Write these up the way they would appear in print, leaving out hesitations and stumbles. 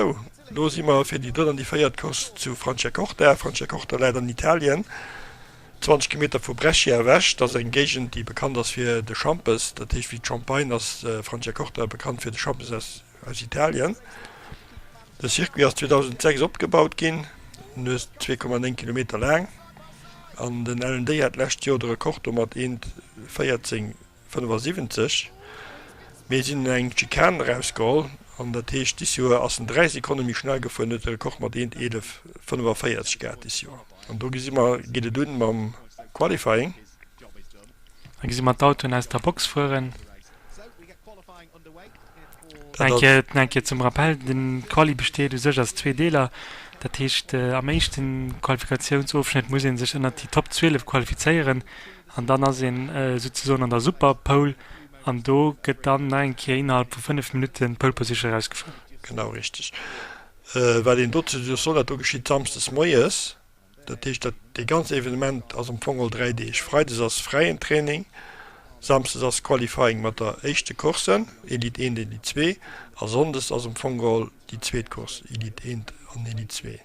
Sou, lo si mer fir déi drëtt an déi véiert Course zu Franciacorta. Franciacorta läit an Italien, 20 Kilometer vu Brescia ewech. Dat ass eng Géigend, déi bekannt ass fir de Schampes. Dat heescht, wéi d'Champagne ass Franciacorta bekannt fir de Schampes aus aus Italien. De Circuit ass 2006 opgebaut ginn, en ass 2,9 Kilometer laang an den Alan Day hat d'lescht Joer de Rekord do mat 1,14,75. Mee si hunn eng Schikane erausgeholl an dat heescht dis Joer ass en 3 Sekonne méi schnell gefuer an huet de Rekord mat 1,11,45 gehat dis Joer. An do gesi mer geet et un mam Qualifying. Hei gesi mer d'Autoen aus der Box fueren. Eng Kéier, eng Kéier zum Rappell, Den Quali besteet u sech aus zwee Deeler. Dat heescht, am éischte Qualifikatiounsofschnëtt muss ee sech ënnert déi Top 12 qualifizéieren an dann ass een souzesoen an der Superpole an do gëtt dann nach eng Kéier innerhalb vu 5 Minutten d'Pole Position erausgefuer. Genau richteg. Wat een dozou soen, dat do geschitt samsdes moies. Dat heescht, dat dee ganze Evenement ass am Fong all 3 Deeg. Freides ass fräien Training, Samsdes ass Qualifying mat der éischte Course, Elite 1, Elite 2, a Sonndes ass am Fong geholl déi zweet Course, Elite 1 an Elite 2.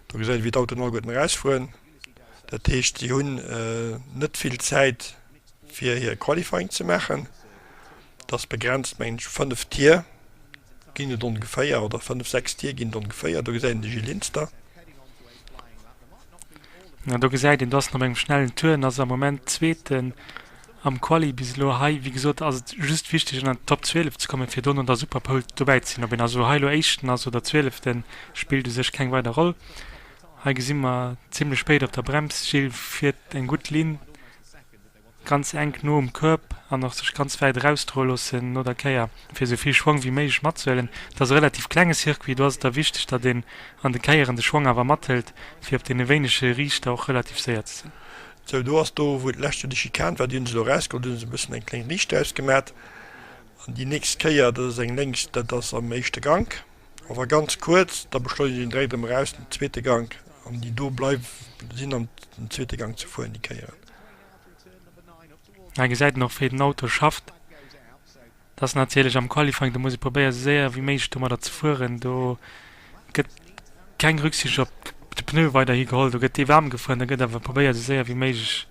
Do gesäit ee wéi d'Autoen alleguerten erausfueren. Dat heescht, si hunn net vill Zäit fir hir Qualifying ze maachen. Et ass begrenzt, mengen ech, 5 Tier ginn et ongeféier, oder 5, 6 Tier ginn et ongeféier. Do gesäit een de Gilles Linster. Ja, do gesäit een, do ass en op engem schnellen Tour en ass am Moment Zweeten am Quali bis elo. Hei, wéi gesot, ass et just wichteg an d'Top 12 ze kommen, fir dono an der Superpole dobäi ze sinn. Ob een also hei elo Éischten ass oder Zwieleften, spillt u sech keng weider Roll. Hei gesi mer zimlech spéit op der Brems, Gilles fiert eng gutt Linn. Ganz enk no um Curb an och sech ganz wäit erausdroe loossen no der Kéier, fir esou vill Schwong wéi méiglech matzehuelen. Et ass e relativ klenge Circuit, do ass et da wichteg, datt een an de Kéieren de Schwong awer mathëlt, fir op deene wéinege Riichter och relativ séier ze sinn. Sou, do ass do, wou d'lescht Joer déi Schikan war, déi hunn se elo erausgeholl, do hunn se e bëssen eng kléng Riicht draus gemat. An déi nächst Kéier, dat ass eng lénks, dat ass am éischte Gank, awer ganz kuerz, da beschleunegt een direkt erëm eraus den zweete Gank an déi do bleiw sinn am zweete Gank ze fueren, déi Kéieren. Hei gesäit een och wéi den Auto schafft. Dat ass natierlech am Qualifying, do muss ee probéieren esou séier wéi méiglech domadder ze fueren. Do gëtt keng Rücksicht op de Pneu weiderhi geholl, do gëtt dee waarm gefuer an da gëtt awer probéiert esou séier wéi méiglech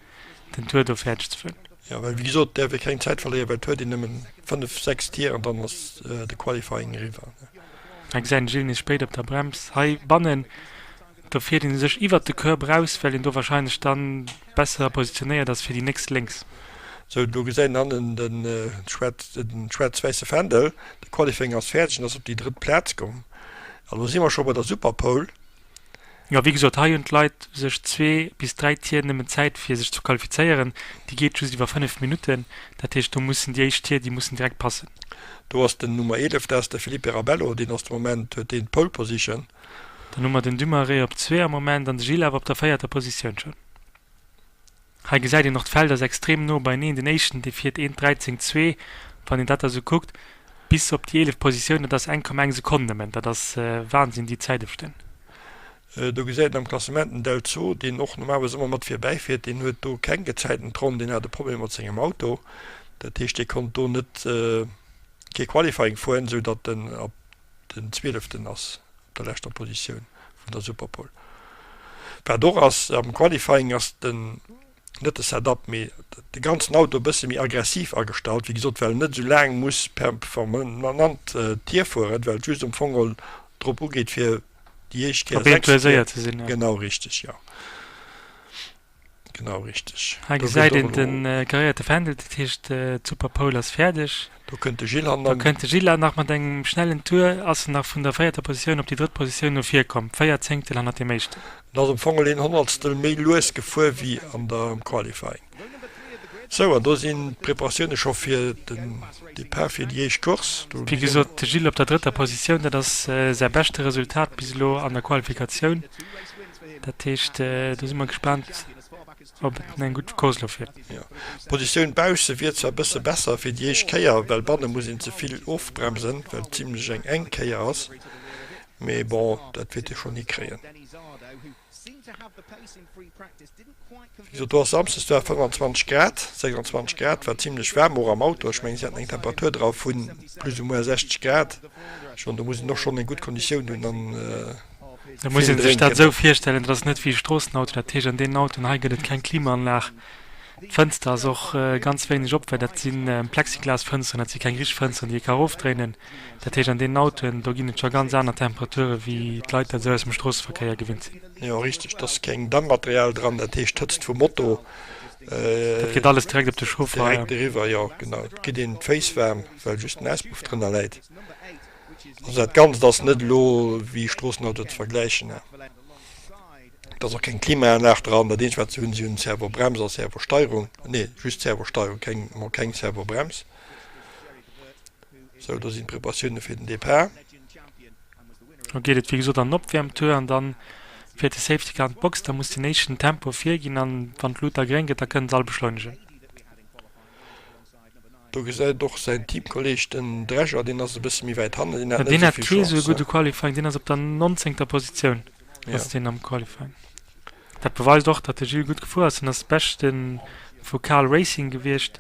den Tour do fäerdeg ze fueren. Jo, well wéi gesot däerf ee keng Zäit verléieren, well et huet een nëmmen 5, 6 Tier an dann ass de Qualifying eriwwer. Hei gesäit een de Gilles nees spéit op der Brems. Hei bannen Do fiert een u sech iwwert de Curb raus, well een do wahrscheinlech dann besser positionéiert ass fir déi nächst lénks. Sou, do gesäit een hannen den schwaarz-wäisse Fändel. De Qualifying ass fäerdeg an ass op déi drëtt Plaz komm. A lo si mer scho bei der Superpole. Jo, wéi gesot, hei hunn d'Leit u sech zwee bis dräi Tier nëmmen Zäit fir sech ze qualifizéieren. Déi geet just iwwer 5 Minutten. Dat heescht, do mussen déi éischt Tier, déi mussen direkt passen. Do ass den Nummer 11, dat ass de Felipe Rabello, deen ass de Moment, huet deen d'Pole Position. Dann hu mer den Dumarey op zwee am Moment an de Gilles awer op der véierter Positioun schonn. Hei gesäit een och, d'Feld ass extrem no beineen. Den éischten, dee fiert 1,13,2. Wann een dat da sou kuckt, bis op déi 11 Positioun, dat ass 1,1 Sekonn nëmmen. Dat ass Wahnsinn, déi Zäitofstänn. Do gesäit een am Klassement den Delzo, deen och normalerweis ëmmer mat virbäi fiert. Deen huet do keng gezäiten Ronn, deen hat e Problem mat sengem Auto. Dat heescht, dee konnt do net kee Qualifying fueren, sou datt en op den Zwieleften ass op der leschter Positioun vun der Superpole. Wat och ass, am Qualifying ass den, net de Setup, mee de ganzen Auto e bësse méi aggressiv agestallt, wéi gesot, well en net esou laang muss performanant Tier fueren, well et just um Fong geholl drop ugeet, fir déi éischt Kéier Op een Tour séier ze sinn, jo. Genau richteg, jo. Genau richteg. Hei gesäit een de karéierte Fändel, dat heescht d'Superpole ass fäerdeg. Do kënnt de Gilles an. Do kënnt de Gilles nach mat engem schnellen Tour, ass en nach vun der véierter Positioun op déi drëtt Positioun no vir komm, 4 Zéngtel hannert deem éischten. En ass am Fong een Honnertstel méi lues gefuer wéi an der Qualifying. Sou, an do sinn d'Preparatioune scho fir den Depart fir déi éischt Course. Do Wéi gesot, de Gilles op der drëtter Positioun, dat ass säi beschte Resultat bis elo an der Qualifikatioun. Dat heescht, do si mer gespaant, ob et eng gutt Course elo wier. Jo, d'Positioun bausse wier zwar e bësse besser fir déi éischt Kéier, well banne muss een ze vill ofbremsen, well et zimlech eng enk Kéier ass. Mee bon, dat wäert hie schonn hikréien. Wéi gesot, do ass Samsdes, do war 25 Grad, 26 Grad, war zimlech waarm och am Auto. Ech mengen, si haten eng Temperatur dra vu plus ou moins 60 Grad schonn. Do muss een och schonn eng gutt Konditioun hunn an Da muss vill ee sech dat drénken. esou virstellen, dat ass net wéi e Stroossenauto. Dat heescht, an deenen Autoen hei gëtt et keng Klimaanlag. D'Fënster ass och ganz wéineg op, well dat si Plexiglasfënsteren, dat si keng richteg Fënsteren, déi ee ka erofdréinen. Dat heescht, an deenen Autoen, do ginn et scho ganz aner Temperature wéi d'Leit dat esou aus dem Stroosseverkéier gewinnt sinn. Jo, richteg, et ass keng Dammmaterial dran, dat heescht d'Hëtzt vum Moto. Dat geet alles direkt op de Chauffer. Direkt eriwwer, jo genau. Et kritt een d'Féiss waarm, well just den Auspuff drënner läit. Also dat Ganzt ass net elo wéi Stroossenauto ze vergläichen. Et ass och keng Klimaanlag dran. Dat eenzegt wat se hunn, si hunn Servobrems a Servosteierung, nee just Servosteierung, keng, mol keng Servobrems. Sou, do sinn d'Preparatioune fir den Depart. Lo geet et wéi gesot an den Opwäermtour an dann fiert de Safety Car an d'Box. Da muss den éischten Tempo virginn an wann d'Lut da gréng gëtt, da kënnen se all beschleunegen. Do gesäit och säin Teamkolleeg den Dreger, deen ass e bësse méi wäit hannen, deen hat net esou vill Chance. Deen hat kee sou e gudde Qualifying, deen ass op der nonzéngter Positioun ass deen am Qualifying. Dat beweist och, datt de Gilles gutt gefuer ass. En ass Beschte vu Cal Racing gewiescht.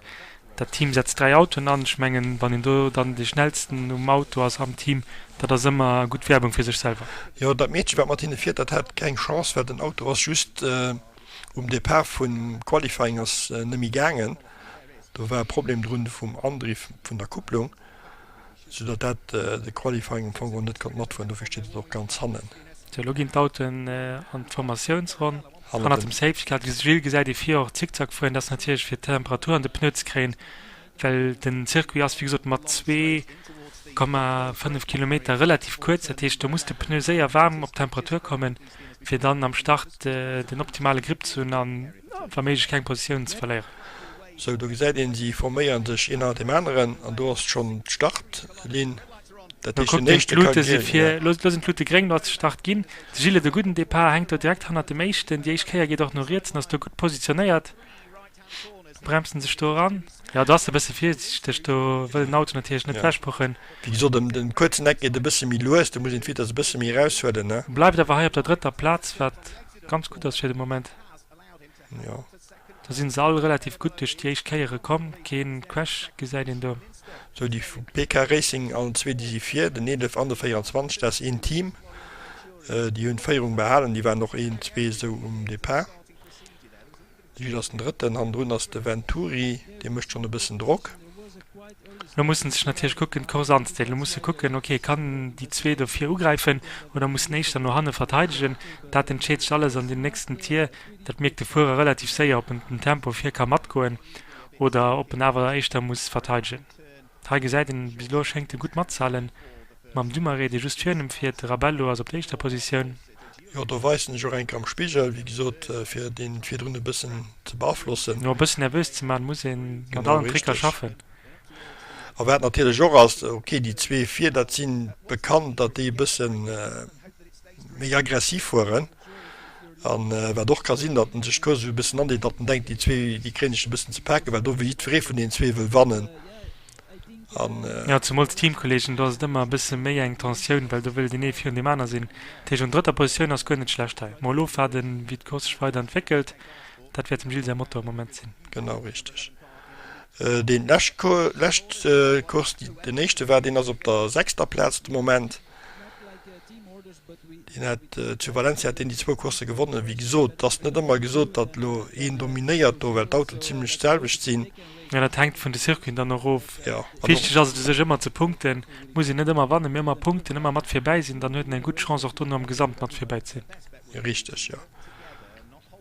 Dat Team setzt 3 Autoen an. Ech mengen, wann een do dann dee schnellsten um Auto ass am Team, dat ass ëmmer gutt Werbung fir sech selwer. Jo, dat Meedche wat mat hinne fiert, dat hat keng Chance, well den Auto ass just um Depart vum Qualifying ass net méi gaangen. Do war e Problem drun vum Andriff vun der Kupplung. Sou datt dat de Qualifying am Fong och net konnt matfueren, dofir steet et och ganz hannen. Sou, elo ginn d'Autoen an d'Formatiounsronn. Hannert dem Safety Car, de Gilles gesäit ee vir och Zickzack fueren, dat ass natierlech fir d'Temperatur an de Pneu ze kréien, well den Circuit ass wéi gesot mat 2,5 Kilometer relativ kuerz, dat heescht do muss de Pneu séier waarm op Temperatur kommen, fir dann am Start den optimale Grip ze hunn an wa méiglech keng Positiounen ze verléieren. Sou, do gesäit een, si forméieren sech een hannert deem aneren an do ass schonn d'Startlinn. Dat heescht, den éischte ka gréng, ja. Lo sinn d'Luute gréng, lo ass de Start ginn. De Gilles huet e gudden Depart, hänkt do direkt hannert dem éischten. Déi éischt Kéier geet och no riets an ass do gutt positionéiert. Bremst en sech do eran. Jo, do ass e bësse virsiichteg, do wëll den Auto natierlech net ewechpuchen. Wéi gesot, ëm den kuerzen Eck geet e bësse méi lues, do muss een d'Vitess e bësse méi eraushuelen, ne? Bleift awer hei op der drëtter Plaz, wat ganz gutt ass fir de Moment. Jo. Do sinn se all relativ gutt duerch déi éischt Kéiere komm, keen Crash gesäit een do. Sou, déi vu PK Racing allen zwee, déi si vir, den 11 an de 24, dat ass een Team, déi hunn d'Féierung behalen, déi waren och een, zwee esou um Depart. De Gilles ass den Drëtten, hannendrun ass de Venturi, dee mécht schonn e bëssen Drock. Lo muss en sech natierlech kucken d'Course anzedeelen. Lo muss e kucken, ok, kann déi zwee do vir ugräifen oder muss en éischter no hanne verteidegen. Dat entscheet sech alles an den nächsten Tier. Dat mierkt de Fuerer relativ séier, ob en den Tempo vir ka matgoen oder ob en awer éischter muss verteidegen. Hei gesäit een, bis elo schéngt e gutt matzehalen mam Dumarey, dee just virun em fiert. De Rabello ass op der éischter Positioun. Jo, do weist en sech och eng Kéier am Spigel, wéi gesot, fir deen virdrun e bëssen ze beaflossen. Jo, e bëssen nervös ze man, muss een mat Genau, allen Tricker richteg. schaffen. A wat natierlech och ass, ok, déi zwee vir, dat si bekannt, datt déi e bësse méi aggressiv fueren. An wat och ka sinn, datt en sech d'Course esou e bëssen andeet, datt en denkt, déi zwee, déi kréien ech e bëssen ze paken, well do wëll jiddweree vun deenen zwee wëll wannen. An. Jo, zemools Teamkolleegen, do ass et ëmmer e bësse méi eng Tensioun, well do wëll deen ee virun deem aner sinn. Dat heescht, un drëtter Positioun ass guer net schlecht hei. Mol ofwaarden, wéi d'Course sech weider entwéckelt. Dat wäert dem Gilles säi Motto am Moment sinn. Genau richteg. Deen lescht lescht Course, déi den éischte war, deen ass op der sechster Plaz de Moment. Deen hat zu Valencia hat deen déi zwou Coursse gewonnen. Wéi gesot, et ass net ëmmer gesot, datt elo een dominéiert do, well d'Autoen zimlech d'selwecht sinn. Jo, dat hänkt vun de Circuiten dann och of. Jo, an och. Wichteg ass et u sech ëmmer ze punkten. Et muss een net ëmmer wannen, mee ëmmer punkten, ëmmer mat virbäi sinn, dann huet een eng gutt Chance och dono am Gesamt mat virbäi ze sinn. Richteg, jo.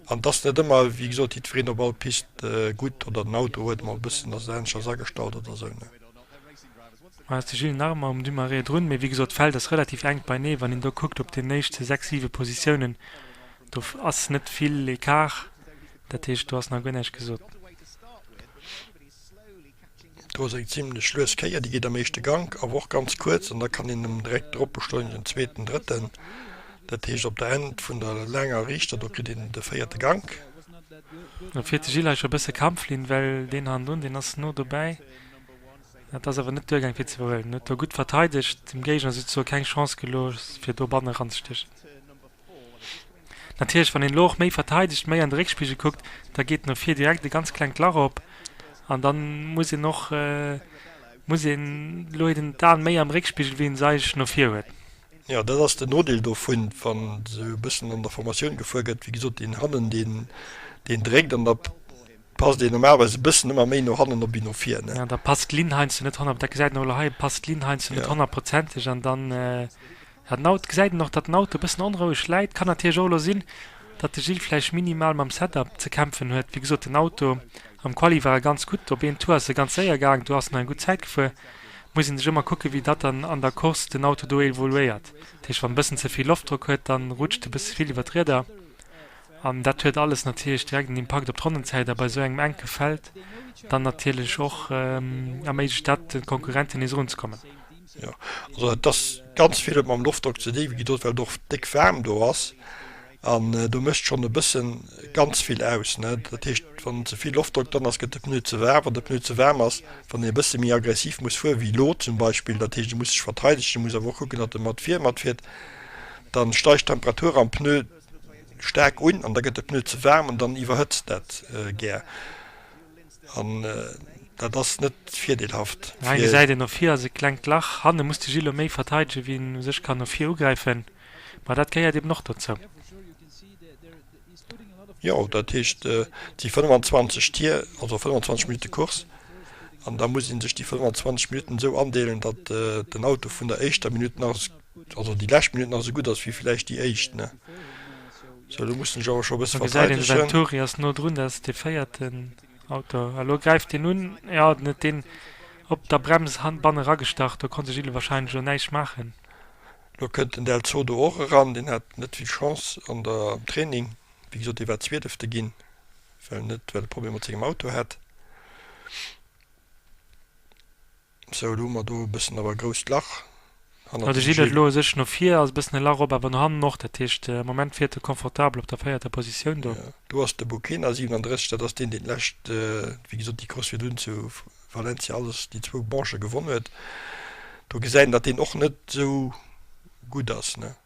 An et ass net ëmmer, wéi gesot, jiddwereen op all Pist gutt oder den Auto huet emol e bëssen ass aneschters agestallt oder esou, ne. Hei ass de Gilles nach ëmmer um Dumarey drun, mee wéi gesot d'Feld ass relativ enk beinee. Wann een do kuckt op den éischte 6, 7 Positiounen, do ass net vill Ecart, dat heescht do ass nach guer näischt gesot. Do ass eng zimlech lues Kéier, déi geet am éischte Gank, awer och ganz kuerz an da kann een em direkt drop beschleunegen, zweeten, drëtten, dat heescht op der Enn vun der laanger Riichter, do kritt een de véierte Gank. Do fiert de Gilles hei scho e bësse Kampflinn, well deen hannendrun, deen ass no dobäi. Dat ass awer net duergaang fir ze iwwerhuelen. En huet do gutt verteidegt, dem Géigner souzesoe keng Chance gelooss fir do banne eranzestiechen. Natierlech wann een elo och méi verteidegt, méi an de Réckspigel kuckt, da geet no vir direkt e ganz klengt Lach op an dann muss een och muss een elo huet een d'Aen méi am Réckspigel wéi een se eigentlech no vir huet. Jo, dat ass den Nodeel dovun, wann esou e bëssen an der Formatioun gefuer gëtt. Wéi gesot, deen hannen, deen, deen dréckt an da passt een normalerweis e bëssen ëmmer méi no hannen op wéi no vir, ne? Ja, da passt d'Linn heiansdo net 100, dat gesäit een och elo hei, passt d'Linn heiansdo net honnertprozenteg an dann, ja, den Auto, gesäit een och, datt den Auto e bëssen onroueg läit. Kann natierlech och elo sinn, datt de Gilles vläicht minimal mam Setup ze kämpfen huet. Wéi gesot, den Auto am Quali war e ganz gutt, op een Tour ass e ganz séier gaang, do ass en nach eng gutt Zäit gefuer. Muss een sech ëmmer kucken, wéi datt dann an der Course den Auto do evoluéiert. Dat heescht, wann e bëssen ze vill Loftdrock huet, dann rutscht e bësse vill iwwer d'Rieder. An dat huet alles natierlech direkt en Impakt op d'Ronnenzäit a bei esou engem enke Feld dann natierlech och erméiglecht dat de Konkurrenten nees erunzekommen. Jo, also et ass ganz vill huet mam Loftdrock ze dinn, wéi gesot, well et och déck waarm do ass an do mécht schonn e bësse ganz vill aus, ne. Dat heescht, wann ze vill Loftdrock dran ass, gëtt de Pneu ze waarm. Wann de Pneu ze waarm ass, wann een e bësse méi aggressiv muss fueren, wéi elo zum Beispill, dat heescht e muss sech verteidegen, e muss awer och kucken, datt e mat vir matfiert, dann steigt d'Temperatur am Pneu staark un an da gëtt de Pneu ze waarm an dann iwwerhëtzt dat gär an dat ass net virdeelhaft Hei fir. Gesäit een, no vir ass e klengt Lach, hanne muss de Gilles lo méi verteidegen, wéi en u sech kann no vir ugräifen, ma dat gehéiert eben och dozou. Jo, dat heescht et si 25 Tier, also 25 Minutte Course an da muss ee sech déi 25 Minutten esou andeelen, datt den Auto vun der éischter Minutt nach Also déi lescht Minutt nach esou gutt ass wéi villäicht déi éischt, ne? Sou, elo mussen ech awer scho e bësse Do gesäit een, de verteidegen. Venturi ass no drun, dat ass dee véierten Auto. A lo gräift deen un. Jo, den huet deen op der Brems han banne eragestach. Do konnt de Gilles warscheinlech elo näischt maachen. Lo kënnt den Del Zotto och eran, deen hat net vill Chance an der am Training. Wéi gesot, dee war Zwielefte ginn, well net, well e Problem mat sengem Auto hat. Sou, elo hu mer do e bëssen awer e grousst Lach hannert dem Gilles. De Gilles huet elo u sech no vir ass e bëssen e Lach op, awer no hannen och. Dat heescht, am Moment fiert e confortabel op der véierter Positioun do. Jo, do ass de Bukena 37, dat ass deen, deen d'lescht, wéi gesot, déi Course virdrun zu Valencia alles, déi zwou Manchë gewonn huet. Do gesäit een, datt deen och net esou gutt ass, ne?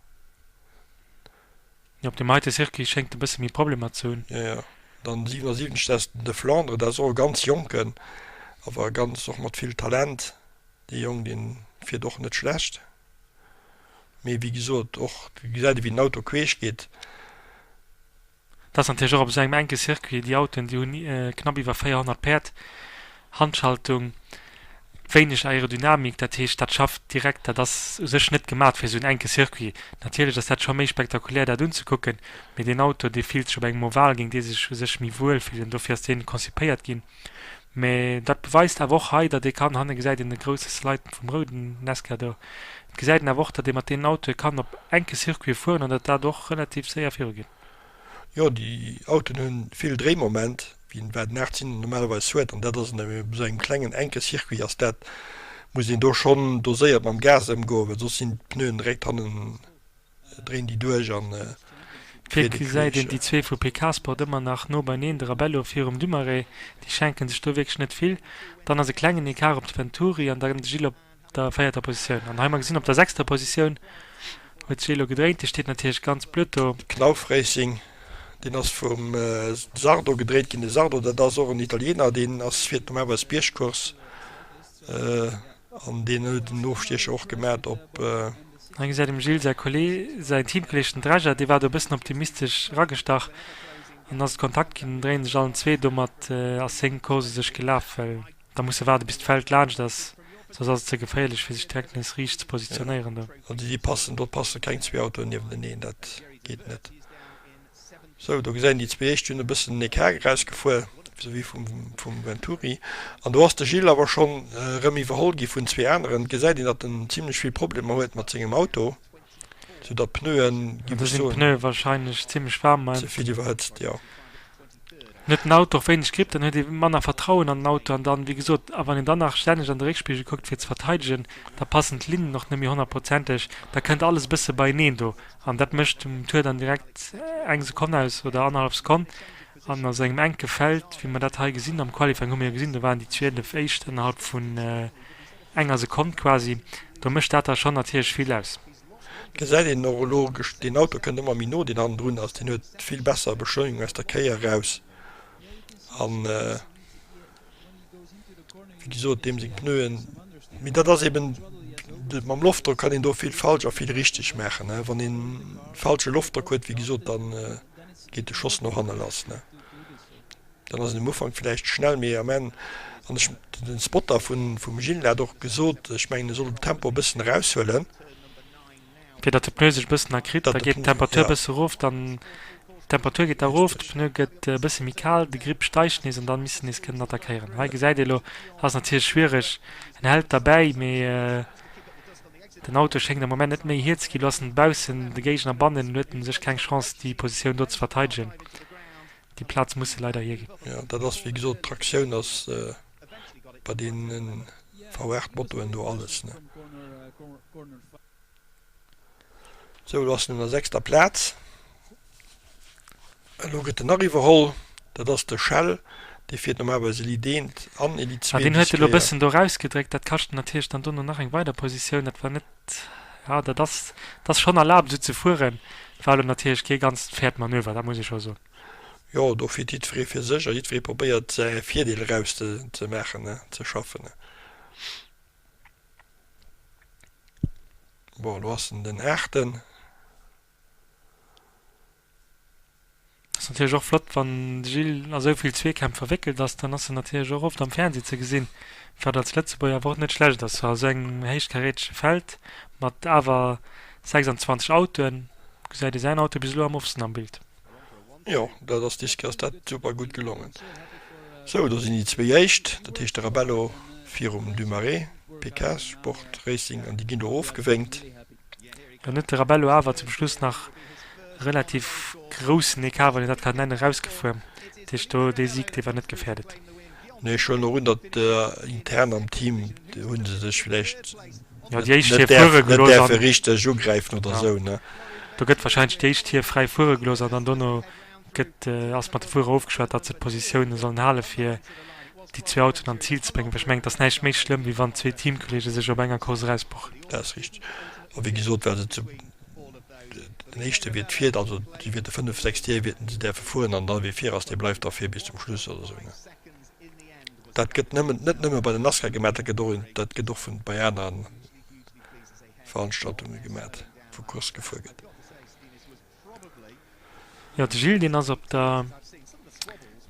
Jo, op deem heite Circuit schéngt e bësse méi Problemer ze hunn. Jo, jo. Dann 77, dat ass den De Flandre, dat ass och e ganz Jonken, awer ganz och mat vill Talent. Dee Jong, dee fiert och net schlecht. Mee wéi gesot, och gesäit ee wéi den Auto queesch geet. Dat ass natierlech och op esou engem enke Circuit, déi Autoen, déi hunn knapp iwwer 400 Päerd, Handschaltung, wéineg Aerodynamik, dat heescht, dat schafft direkt, dat ass u sech net gemat fir esou en enke Circuit. Natierlech ass dat scho méi spektakulär dat unzekucken, mee deen Auto, dee fillt sech op engem Oval, géing dee sech u sech méi wuel fillen, dofir ass dee konzipéiert ginn. Mee dat beweist awer och hei, datt ee kann, hanne gesäit een e grousse Slide vum rouden Nesca do, et gesäit een awer och, datt ee mat deenen Autoe kann op enke Circuite fueren an datt dat och relativ séier virugeet. Jo, déi Autoen hunn vill Dréimoment, wéi en wat en 18 normalerweis huet, an dat ass an esou engem klengen enke Circuit ass dat, muss een do schonn doséiert mam Gas ëmgoen, well soss sinn d'Pneuen direkt hannen, dréinen déi duerch an Vir kritt ee gesäit een déi zwee vu PK Sport ëmmer nach no beineen, de Rabello virum Dumarey, déi schenken sech do wierklech net vill. Dann ass e klengen Ecart op de Venturi an dann de Gilles op der véierter Positioun. An hei mar gesinn, op der sechster Positioun huet sech elo gedréint. Dee steet natierlech ganz blöd do. Knauf Racing, deen ass vum Sardo gedréint ginn. De Sardo, dat ass och en Italiener, deen ass fiert normalerweis Biergcourse an deen huet en Ofstiecher och gemat op. Hei gesäit dem Gilles säi Kolleg, säin Teamkolleg den Dreger, dee war do e bëssen optimistesch eragestach an ass et Kontakt ginn. Dréien sech allen zwee, domat ass seng Course u sech gelaf, well. Da muss e waarde bis d'Feld laanscht ass, soss ass et ze geféierlech fir sech direkt nees riicht ze positionéieren do. Also déi passen, do passe keng zwee Autoen niewenteneen, dat geet net. Sou, do gesäit een déi zwee éischt hunn e bëssen den Ecart erausgefuer vis-à-vis vum vum Venturi. An do ass de Gilles awer schonn erëm iwwerholl gi vun zwee aneren. Et gesäit een, datt en zimlech vill Problemer huet mat sengem Auto, sou datt d'Pneuen, géif ech soen. Do sinn d'Pneue wahrscheinlech zimlech waarm. Ze vill iwwerhëtzt, jo. Huet den Auto och wéineg Gripp, dann huet ee manner Vertrauen an den Auto an dann, wéi gesot, a wann een dann nach stänneg an de Réckspigel kuckt fir ze verteidegen, da passen d'Linnen och net méi honnertprozenteg, da kënnt alles e bësse beieneen do an dat mécht um Tour dann direkt eng Sekonn aus oder annerhallef Sekonn an a sou engem enke Feld, wéi mer dat hei gesinn am Qualifying hu mir jo gesinn, do waren déi 12 éischt ënnerhalb vun. enger Sekonn quasi, do mécht dat da schonn natierlech vill aus. Gesäit een och elo, deen Auto kënnt ëmmer méi no, deen hannendrun ass, deen huet vill besser Beschleunigung aus der Kéier eraus an wéi gesot deem seng Pneuen, mee dat ass eben, mam Loftdrock kann een do vill falsch a vill richteg maachen, wann een falsche Loftdrock huet, wéi gesot, da geet de Schoss no hanne lass. Dann ass en um Ufank villäicht schnell, mee am Enn, an ech, den Spotter vun, vum Gilles hat och gesot, ech mengen e soll den Tempo e bëssen eraushuelen. Fir datt de Pneu sech e bëssen erkritt, da geet d'Temperatur e bësse erof, dann, d'Temperatur geet da erof, de Pneu gëtt e bësse méi kal, de Grip steigt nees an dann misst en nees kënnen attackéieren. Hei gesäit ee lo, ass natierlech schwiereg, en hält derbäi, mee den Auto schéngt am Moment net méi hier ze ginn. Lo ass en baussen, de Géigner bannen, huet en sech keng Chance déi Positioun do ze verteidegen. Déi Plaz muss se leider hierginn. Jo, dat ass wéi gesot, d'Traktioun ass bei deene V8 Motoen do alles, ne? Sou, elo ass en un der sechster Plaz. Elo gëtt en nach iwwerholl, dat ass de Shell, dee fiert normalerweis Elite 1 an Elite 2. Ah, deen huet elo e bëssen do erausgedréckt, dat kascht en natierlech dann dono nach eng weider Positioun. Dat war net, ja, dat ass, dat ass schonn erlaabt esou ze fueren, war elo natierlech kee ganz fairt Manöver, dat muss ee scho soen. Jo, do fiert jiddweree fir sech a jiddweree probéiert säi Virdeel eraus ze maachen, ze schaffen. Bon, elo ass en den Aachten. Ass natierlech och flott, wann de Gilles a sou vill Zweekämpf verwéckelt ass, dann ass en natierlech och oft am Fernseh ze gesinn, wat als Lëtzebuerger awer och net schlecht ass. A sou engem héichkarätege Feld mat awer 26 Autoen gesäit ee säin Auto bis elo am oftsten am Bild. Jo, dat ass dis Kéier ass dat super gutt gelongen. Sou, do sinn déi zwéi éischt, dat heescht de Rabello virum Dumarey, PK Sport Racing, an déi ginn do ofgewénkt. Dann huet de Rabello awer zum Schluss nach e relativ groussen Ecart, wann een dat kann nennen, erausgefuer. Dat heescht do, dee Sig, dee war net gefährdet. Nee, ech huelen och un, datt intern am Team hu se sech vläicht Ja, déi éischt Tier fuere net gelooss däerfe an richteg ugräifen oder ja, sou, ne? do gëtt wahrscheinlech déi éischt Tier fräi fuere gelooss an dann dono gëtt, ass mat de Fuerer ofgeschwat, datt se d'Positioune sollen hale fir déi zwee Autoen an d'Zil ze bréngen. Well ech mengen, et ass näischt méi schlëmm, wéi wann zwee Teamkolleege sech op enger Course erausbuchen. Dat ass richteg. A wéi gesot, well se zu den éischte wier d'Fiert, also si wierte 5, 6 Tier wierten se däerfe fueren an da wie vir ass, dee bleift da vir bis zum Schluss oder sou, ne? Dat gëtt nëmmen, net nëmme bei den NASCAR gemat, dat gëtt och, dat gëtt och vun, bei anere Veranstaltunge gemat, wou Course gefuer gëtt. Jo, de Gilles, deen ass op der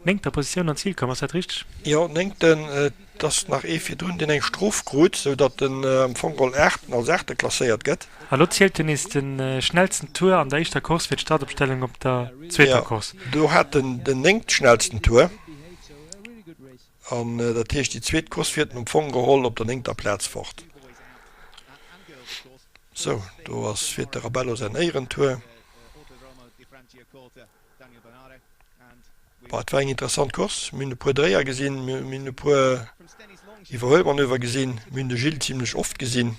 néngter Positioun an d'Zil komm, ass dat richteg? Jo, néngten. Et ass nach ee virdrun, deen eng Strof krut, sou datt en am Fong geholl aachten, als aachte klasséiert gëtt. A lo zielt jo nees de schnellsten Tour an der éischter Course fir d'Startopstellung op der zweeter Course. Jo, do hat en den néngtschnellsten Tour. An dat heescht, déi zweet Course fiert en um Fong geholl op der néngter Plaz fort. Sou, do ass fiert de Rabello säin Éierentour. Bon, et war eng interessant Course. Mir hunn e puer Dréier gesinn, mir hunn e puer Iwwerhuelmanöver gesinn, mir hunn de Gilles zimlech oft gesinn.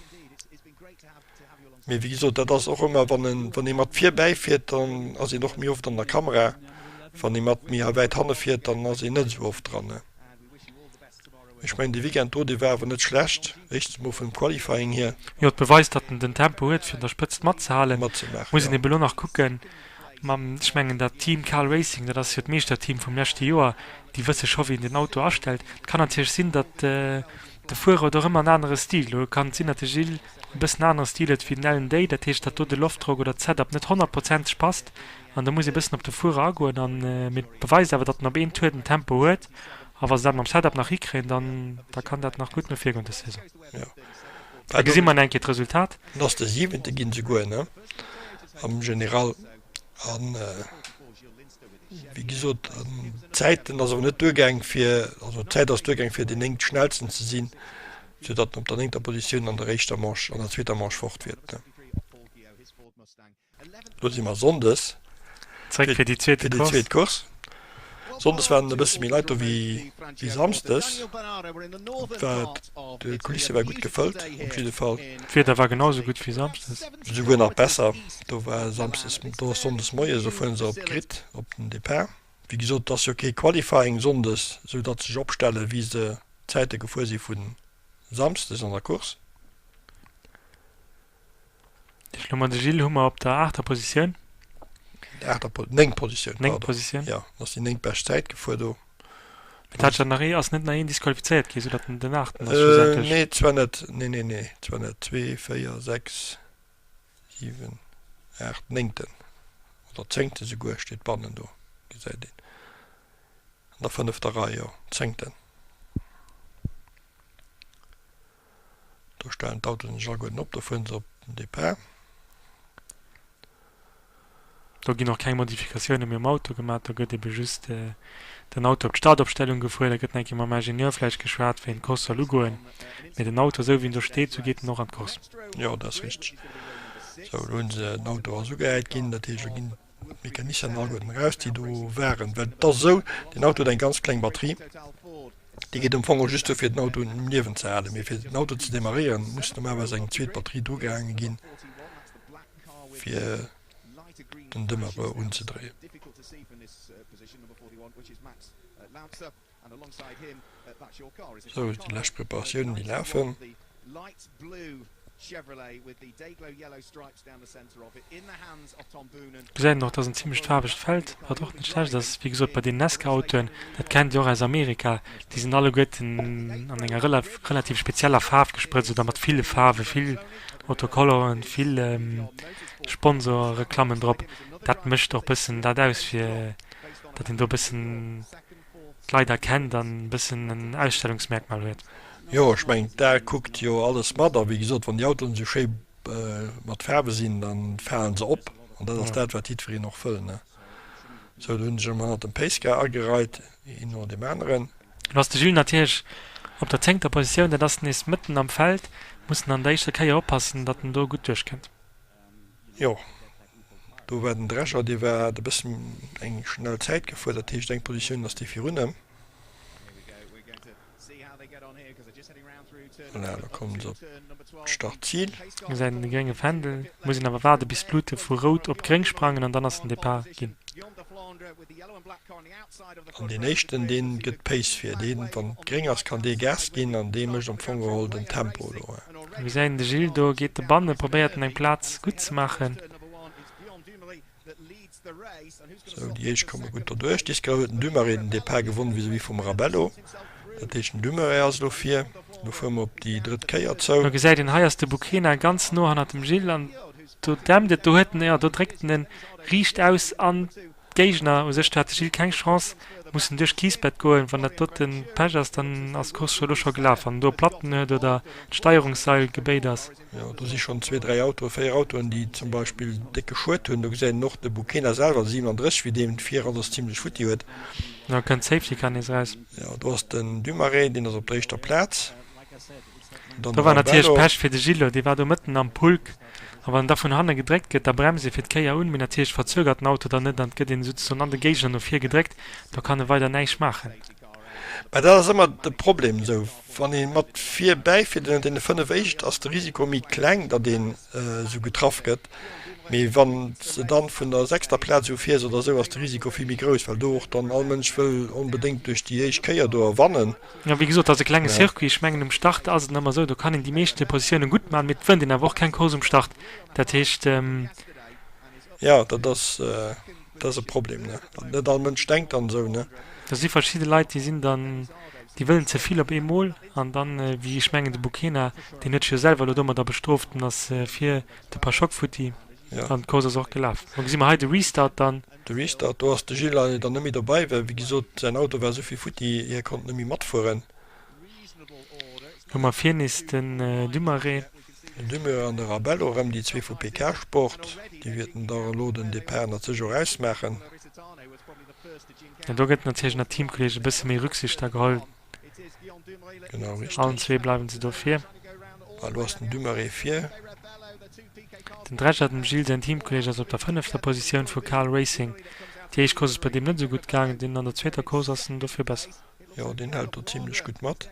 Mee wéi gesot, dat ass och ëmmer, wann en, wann ee mat vir bäifiert, dann ass een och méi oft an der Kamera. Wann ee mat méi wäit hanne fiert, dann ass een net esou oft dran. Ech mengen, dee Weekend do, dee war awer net schlecht, éischtens mol vum Qualifying hier. Jo, et beweist, datt en den Tempo huet, fir un der Spëtzt matzehalen. Matzemaachen, Muss een ebe lo nach kucken mam, ech mengen dat Team Cal Racing, dat ass jo d'Meeschterteam vum leschte Joer, déi wësse scho wéi een den Auto astellt. Et kann natierlech sinn, datt de Fuerer huet och ëmmer en anere Stil. Lo kann et sinn, datt de Gilles e bëssen anere Stil huet wéi den Alan Day, dat heescht, datt do de Loftdrock oder d'Setup net honnertprozenteg passt an do muss ee bëssen op de Fuerer agoen an mee et beweist awer, datt en op een Tour den Tempo huet a wa se dat mam Setup nach hikréien, dann da kann dat nach gutt no vir goen dës Saison. Jo. Da gesi mer nach eng Kéier d'Resultat. En ass de siwente ginn souguer, ne, am General an wéi gesot d'Zäiten ass awer net duergaang fir, also d'Zäit ass duergaang fir deen néngt schnellsten ze sinn. Sou datt en op der néngter Positioun an der éischter Manche, an der zweeter Manche fort wier. Lo si mer Sonndes Zréck fir déi zweete fir déi Course. zweet Course. Sonndes waren e bësse méi Leit do wéi wéi Samsdes. Et war, d'Kulisse war gutt gefëllt op jidde Fall. D'Wieder war genau sou gutt wéi Samsdes. Esouguer nach besser. Do war Samsdes, do ass Sonndes moies, do fueren se op d'Grid, op den Depart. Wéi gesot, et ass jo kee Qualifying Sonndes, sou datt se sech opstellen, wéi se Zäite gefuer si vun. Samsdes an der Course. Ech lo mer de Gilles hu mer op der aachter Positioun. Aachter Po-, néngt Positioun, Néngt pardon. Positioun. Jo, ass déi néngt bescht Zäit gefuer do. Mee dat hat jo nach ee, ass net nach een disqualifizéiert gi, soudatt en den aachten ass schlussendlech? Nee, zwar net. Nee, nee, nee, zwar net. Zwee, véier, sechs, siwen, aacht, néngten oder zéngte souguer steet bannen do, gesäit een. An der fënnefter Rei, jo, zéngten. Do stellen d'Autoen sech alleguerten op, do fueren se op den Depart. Do ginn och keng Modifikatioune méi um Auto gemaach, do gëtt ebe just den Auto op d'Startopstellung gefuer. Da gëtt nach eng Kéier mam Ingenieur vläicht geschwat, wéi en d'Course soll ugoen. Mee den Auto, esou wéi en do steet, esou geet en och an d'Course. Jo, dat ass richteg. Sou, elo hunn se, den Auto ass ugehäit ginn, dat heescht, elo ginn d'Mecaniciennen alleguerten eraus, déi do waren. Well et ass esou, deen Auto huet eng ganz kleng Batterie, déi geet am Fong och just duerfir, den Auto um Liewen ze halen. Mee fir den Auto ze demarréieren, muss normalerweis eng zweet Batterie drugehaange ginn, fir den Demarreur unzedréien. Sou, déi lescht Preparatiounen, déi lafen. Gesäit een och, et ass en zimlecht faarwegt Feld, wat och net schlecht ass. Wéi gesot, bei den Nesca-Autoen, dat kennt Dir och aus Amerika, déi sinn alleguerten an enger relativ spezieller Faarf gesprëtzt oder mat ville Faarwen, vill Autocolleren, vill Sponsorreklammen drop. Dat mécht och bëssen dat aus, fir datt een do e bëssen d'Leit erkennt an e bëssen en Ausstellungsmerkmal huet. Jo, ech mengen d'A kuckt jo alles mat a wéi gesot, wann déi Autoen esou schéi mat Faarwe sinn, da falen se op an dat ass dat wat jiddwereen och wëll, ne. Sou, do hunn sech ëmmer hannert dem Pace Car agereit, een no deem aneren. Lo ass de Gilles natierlech op der zéngter Positioun, dat ass nees mëtten am Feld, muss en an der éischter Kéier oppassen, datt en do gutt duerchkënnt. Jo, do war den Drescher, dee war e bëssen eng schnell Zäit gefuer, dat heescht eng Positioun ass dee virun em. Voilà, da kommen se op d'Startzil. Mir gesäit een de grénge Fändel, muss een awer waarde bis d'Luute vu rout op gréng sprangen an dann ass den Depart ginn. An deen éischten, dee gëtt d'Pace vir, deen, wann et gréng ass, kann dee Gas ginn an dee mécht am Fong geholl den Tempo elo. Mir gesäit de Gilles do geet de Banne, probéiert en eng Plaz gutt ze maachen. Sou, déi éischt komme gutt derduerch. Disque huet den Dumarey den Depart gewonn vis-à-vis vum Rabello. Dat heescht den Dumarey ass elo vir. Elo fuere mer op déi drëtt Kéier zou. Do gesäit een, hei ass de Bukena ganz no hannert dem Gilles an do dämmt et, do huet en, jo do dréckt en en riicht aus an d'Géigner. U sech do hat de Gilles keng Chance, muss en duerch d'Kiisbett goen. Wann dat doten Pech ass, dann ass d'Course scho elo scho gelaf, wann en do Platten huet oder d'Steierungsseil gebéit ass. Jo, do si schonn zwee, dräi Autoen, véier Autoen, déi zum Beispill décke Schued hunn. Do gesäit een och de Bukena selwer, de 37, wéi deen vir alles zimlech futti huet. Da kënnt d'Safety Car nees eraus. Jo, do ass den Dumarey, deen ass op der éischter Plaz. Dann Do war natierlech Pech fir de Gillot, dee war do mëtten am Pulk. A wann en da vun hanne gedréckt gëtt, da bremst ee fir d'Kéier un, mee natierlech verzögert den Auto dann net an et gëtt een souzesoen an de Géigner no vir gedréckt. Do kann e weider näischt maachen. Mä dat ass ëmmer de Problem esou, wann ee mat vir bäifiert, ënnert deene 5 éischt ass de Risiko méi kleng, datt een esou getraff gëtt, mee wann s de dann vun der sechster Plaz u fiers oder esou, ass de Risiko vill méi grouss, well do och dann all Mënsch wëll onbedéngt duerch déi éischt Kéier do erwannen. Jo, wéi gesot, et ass e klenge Circuit. Ech mengen um Start ass et ëmmer esou, do kann een déi meeschte Positioune gutt maachen, mee et wënnt een awer och keng Course um Start. Dat heescht. Jo, dat ass, dat ass e Problem, ne? Net all Mënsch denkt dann esou, ne? Do si verschidde Leit, déi sinn dann, déi wëllen ze vill op eemol an dann, wéi ech mengen de Bukena, deen huet sech jo selwer elo domadder bestrooft, en ass vir de Paschock futti an d'Course ass och gelaf. Lo gesi mer hei de Restart dann. De Restart, do ass de Gilles leider dann net méi dobei, well wéi gesot säin Auto war esou vill futti, hie konnt net méi matfueren. Hu mer vir nees den Dumarey. Den Dumeur an de Rabello, erëm déi zwee vu PK Sport, déi wäerten da elo den Depart ënnert sech och ausmaachen. Jo, do gëtt natierlech ënnert Teamkolleege e bësse méi Rücksicht da geholl. Genau, richteg. Allen zwee bleiwen se do vir. Bah, elo ass den Dumarey vir. Den Drescher, dem Gilles säin Teamkolleeg, ass op der fënnefter Positioun vu Cal Racing. Déi éischt Course ass bei deem net esou gutt gaangen, deen an der zweeter Course ass en dofir besser. Jo, deen hält do zimlech gutt mat.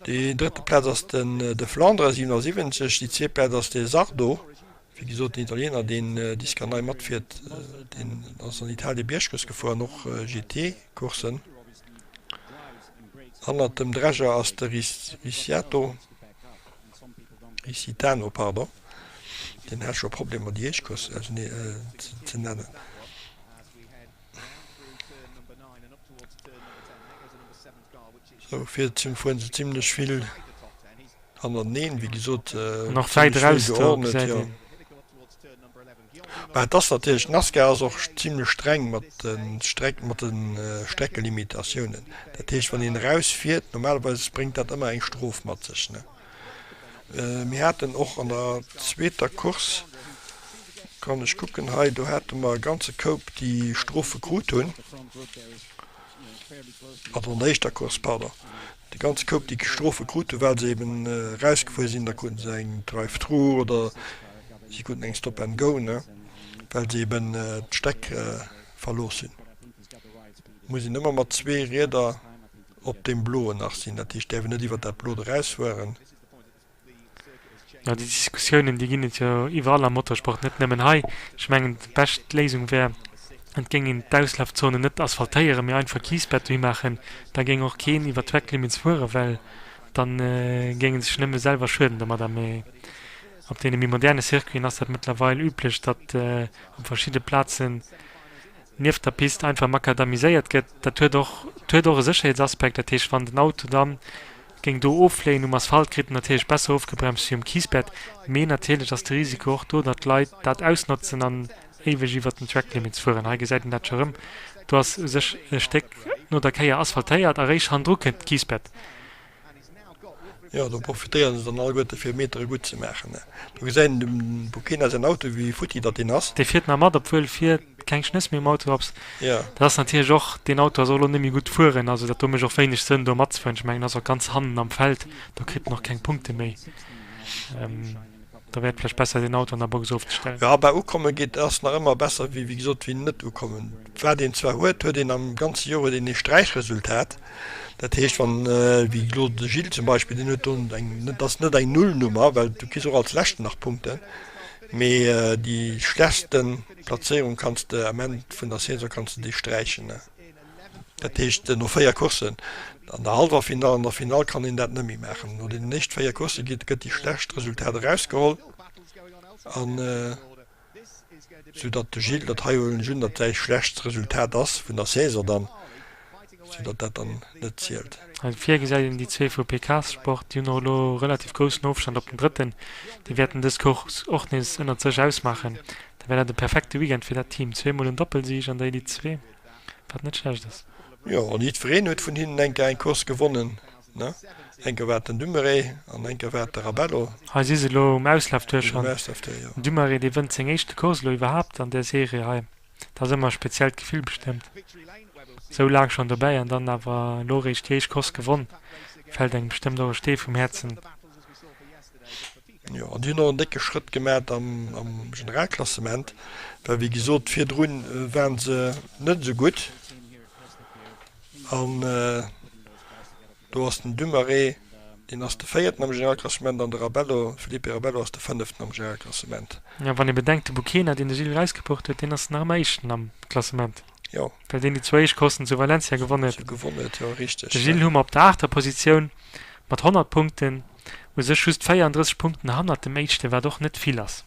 Déi drëtte Plaz ass den De Flandre, 77, déi zweet Plaz ass de Sardo, wéi gesot den Italiener deen Disca nei matfiert, deen ass an Italien Biergcourse gefuer an och GT-Courssen. Hannert dem Dreger ass de Ricciato, Riccitano, pardon, deen hat scho Problemer déi éischt Course ausenee ze nennen. Sou, vir fueren se zimlech vill hannerteneen, wéi gesot, An och wäit zimlech vill eraus do geordnet, gesäit jo. een. Mä et ass natierlech, d'NASCAR ass och zimlech streng mat de Streck, mat de Streckelimitatiounen. Dat heescht, wann een erausfiert, normalerweis bréngt dat ëmmer eng Strof mat sech, ne. Mir haten och an der zweeter Course, kann ech kucken hei, do hate mer e ganze Koup, déi Strofe krut hunn, also an der éischter Course, pardon, de ganze Koup, déi Strofe krut hunn, well se eben erausgefuer sinn. Da kruten se eng Drive-through oder si kruten eng Stop and go, ne, well se eben d'Streck verlooss hunn. Muss een ëmmer mat zwee Rieder op deem Bloen nach sinn, dat heescht, däerf een net iwwert dat Blot erausfueren. Jo, déi Diskussiounen, déi ginn et jo iwwerall am Motorsport, net nëmmen hei. Ech mengen, déi bescht Léisung wär, et géing een d'Auslafzonen net asphaltéieren, mee einfach Kiesbett dohi maachen. Da géing och keen iwwer d'Track Limits fueren, well da géing e sech nëmme selwer schueden domadder. Mee op deene méi moderne Circuiten ass dat mëttlerweil üblech, datt op verschidde Plazen nieft der Pist einfach makadamiséiert gëtt, dat huet och, huet och e Sécherheetsaspekt. Dat heescht, wann den Auto da géing do offléien um Asphalt, kritt en natierlech besser ofgebremst wéi um Kiesbett. Mee natierlech ass de Risiko och do, datt d'Leit dat ausnotzen an éiweg iwwert den Track Limits fueren. Hei gesäit een dat scho rëm, do ass u sech e Stéck no der Kéier asphaltéiert a réischt hannendru kënnt d'Kiesbett. Jo, do profitéieren se dann alleguerte fir Metere gutt ze maachen. Do gesäit een dem Bukena säin Auto, wéi futti datt deen ass. Dee fiert nach mat, obwuel vir keng Schnëss méi um Auto ass. Jo. Dat ass natierlech och, deen Auto ass och elo net méi gutt fueren, also dat do mécht och wéineg Sënn do matzefueren. Ech mengen, en ass och ganz hannen am Feld, do kritt en och keng Punkte méi. Da wär et vläicht besser deen Auto an der Box ofzestellen. Jo, bah ukomme geet ass nach ëmmer besser wéi wéi gesot wéi net ukommen. Wat een zwar huet, huet een am ganze Joer huet een ee Sträichresultat. Dat heescht wann wéi elo de Gilles zum Beispill, deen huet do eng, dat ass net eng Nullnummer, well du kriss och als Leschten nach Punkten, mee déi schlechtste Plazéierung kanns de am Enn vun der Saison kanns de déi sträichen. Dat heescht no 4 Courssen, an der hallwer Finall, an der Finall kann een dat net méi maachen. No deenen éischt 4 Coursse gëtt déi schlecht Resultat erausgeholl an sou datt de Gilles, dat hei huelen ech un, datt säi schlechtst Resultat ass vun der Saison dann, sou datt dat dann net zielt. Hei vir gesäit een déi zwee vu PK Sport, déi hunn och elo relativ groussen Ofstand op den Drëtten. Déi wäerten dës Course och nees ënnert sech ausmaachen. Da wär dat e perfekte Weekend fir dat Team, zweemol en Doppelsieg an der Elite 2. Wat net schlecht ass. Jo, an jiddwereen huet vun hinnen eng Kéier eng Course gewonnen, ne? Eng Kéier war et den Dumarey an eng Kéier war et de Rabello. Hei si se elo um Auslaftour Um schonn. Auslaftour, jo. Den Dumarey, dee wënnt seng éischte Course elo iwwerhaapt an där Serie hei. Dat ass ëmmer e speziellt Gefill bestëmmt. Esou laang schonn dobäi an dann awer elo eréischt déi éischt Course gewonn. Fält engem bestëmmt och e Stee vum Häerzen. Jo, an déi hunn och en décke Schrëtt gemat am Generalklassement, well wéi gesot, virdrun waren se net esou gutt. An do ass den Dumarey, deen ass de Véierten am Generalklassement an de Rabello, Felipe Rabello ass de Fënneften am Generalklassement. Jo, wann ee bedenkt, de Bukena, deen de Gilles erausgepucht huet, deen ass nach ëmmer Éischten am Klassement. Jo. Well deen déi zwou éischt Courssen zu Valencia gewonnen huet. Gewonnen huet, jo, richteg. De Gilles hu mer op der aachter Positioun mat 100 Punkten, u sech just 34 Punkten hannert dem Éischten, wat och net vill ass.